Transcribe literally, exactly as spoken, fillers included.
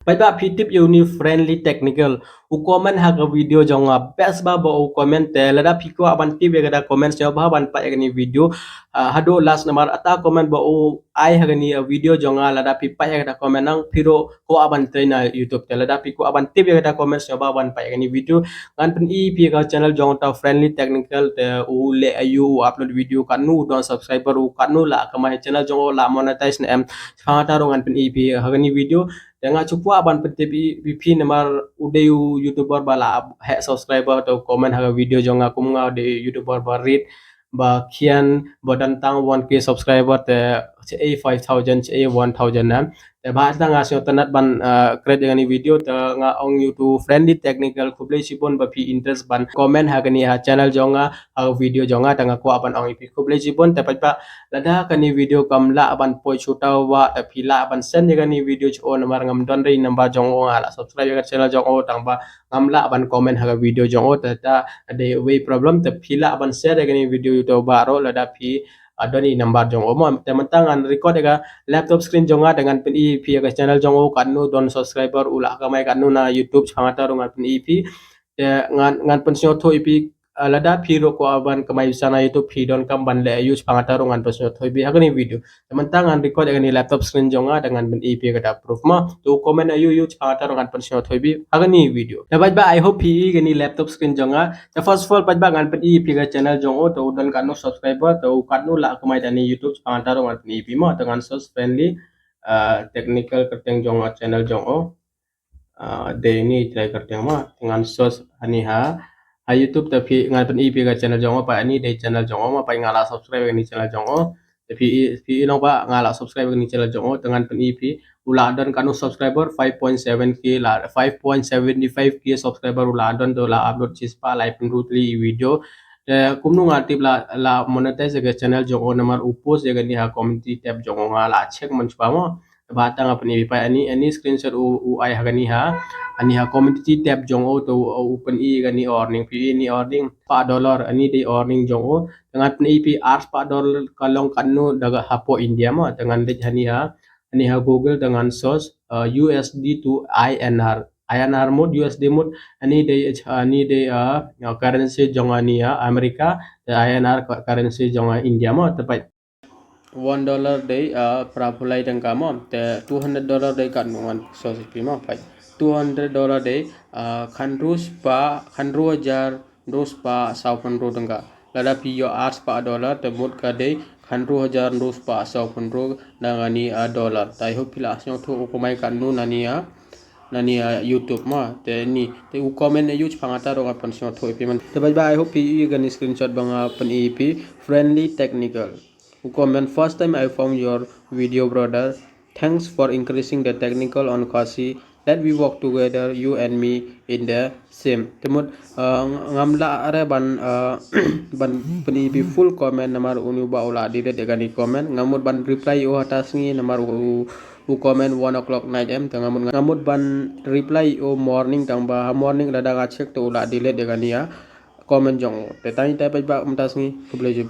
Paidbah, phi tip ïa uni Friendly Technical, u comment ha ka video jong nga, best ba ba u comment. Te lada phi kwah ban tip ïa kata comment, sngewbha ban peit ïa kane video, ah, haduh last, namar ata comment ba u ai ha kane, ah, video jong nga, lada phi peit ïa kata comment nang phi ruh kwah ban trei na YouTube. Te lada phi kwah ban tip ïa kata comment, sngewbha ban peit ïa kane video. Ngan pyni phi ïa ka channel jong uta Friendly Technical, te u leh aïu, u upload video katno, u don subscriber, u katno la kamai, channel jong u la monetize ne em. Shaphang kata ruh ngan pyni phi ha kane video. Te nga shu kwah ban pyntip ïa phi namar u dei u YouTuber ba la heh subscriber, te u comment ha ka video jong nga, kum nga u dei YouTuber ba rit, ba khian, ba don tang one K subscriber, te shaei five thousand, shaei one thousand na. Te bha tang nga sngewtynnat ban, ah, create ïa kane video, te nga ong ïa utu Friendly Technical, khublei shibun ba phi interest ban comment ha kane ha channel jong nga, ha video jong nga, te nga kwah ban ong ïa phi khublei shibun. Te paidbah, lada kane video kam lah ban poi shuta wa, te phi lah ban send ïa kane video sha u, namar ngam don re number jong u, nga la subscribe ïa ka channel jong u, tang ba ngam lah ban comment ha ka video jong u, te ta dei wei problem. Te phi lah ban share ïa kane video ïa uta u baroh lada phi, ah, don i number jong u mo. Te mynta ngan record ïa ka laptop screen jong nga, te ngan pyni phi ïa ka channel jong u katno don subscriber, u la kamai katno na YouTube, shaphang kata ruh ngan pyni phi. Te ngan, ngan pynsngewthuh ïa phi, ah, lada phi ruh kwah ban kamai pisa na YouTube, phi donkam ban leh aïu, shaphang kata ruh ngan pynsngewthuh ïa phi ha kane video. Te mynta ngan record ïa kane laptop screen jong nga, te ngan pyni phi kata proof mo. Te u comment aïu aïu, shaphang kata ruh ngan pynsngewthuh ïa phi ha kane video. Te paidbah, I hope phi i kane laptop screen jong nga. Te first of all paidbah, ngan pyni phi ka channel jong u, te u don katno subscriber, te u katno la kamai da ne YouTube, shaphang kata ruh ngan pyni phi mo. Te ngan search Friendly, ah, Technical kyrteng jong u, channel jong u. Ah, dei ni trai kyrteng mo, te ngan search ani ha, ha YouTube, te phi, ngan pyni phi ka channel jong u, pat ani dei channel jong u mo, pat nga la subscribe kane channel jong u. Te phi, phi i long ba nga la subscribe kane channel jong u, te ngan pyni phi, u la don katno subscriber, five point seven K, la five point seven five K subscriber u la don, te u la upload shispah laiphew hynriew tylli video. Te kumno nga tip la, la monetize ïa ka channel jong u, namar u post ïa kane ha community tab jong u, nga la check mynshuwa mo. Te bha tang nga pyni phi, pat ani, ani screenshot u, u ai ha kane ha, ani ha community tab jong u, te u, u pyni kane earning, phi i ni earning spah dollar, ani dei earning jong u. Te ngan pyni phi arspah dollar ka long katno da ka hapoh India mo. Te ngan leit hani ha, ani ha Google, te ngan search, uh, U S D to I N R, I N R mut, U S D mut, ani dei, ani dei, uh, currency jong ani ha America, te I N R currency jong India mo. Te pat one dollar dei, ah, phra phew lai tyngka mo, te two hundred dollar dei katno, ngan search ïa phi mo, pat two hundred dollar dei, ah, khatynriew spah, khatynriew hajar hynriew spah sawphew hynriew tyngka. Lada phi ïoh arspah dollar, te mut ka dei khatynriew hajar hynriew spah sawphew hynriew na kane, ah, dollar. Te I hope phi la sngewthuh u kamai katno na kane, ah, na kane, ah, YouTube mo. Te ni, te u comment aïu, shaphang kata ruh ngan pynsngewthuh ïa phi man. Te paidbah, I hope phi i kane screenshot ba nga pyni ïa phi, Friendly Technical. U comment, "First time I found your video, brother. Thanks for increasing the technical on Khasi. Let we work together, you and me, in the same." Te mut, uh, ng-, ngam lah re ban, uh, ban pyni phi full comment namar uni u bah u la delete ïa kane comment. Nga mut ban reply ïa u ha ta sngi namar u, u comment one o'clock night em. Te nga mut, nga mut ban reply ïa u morning, tang ba ha morning lada nga check te u la delete ïa kane ïa comment jong u. Te tang ita pat ba mynta sngi, khublei shibun.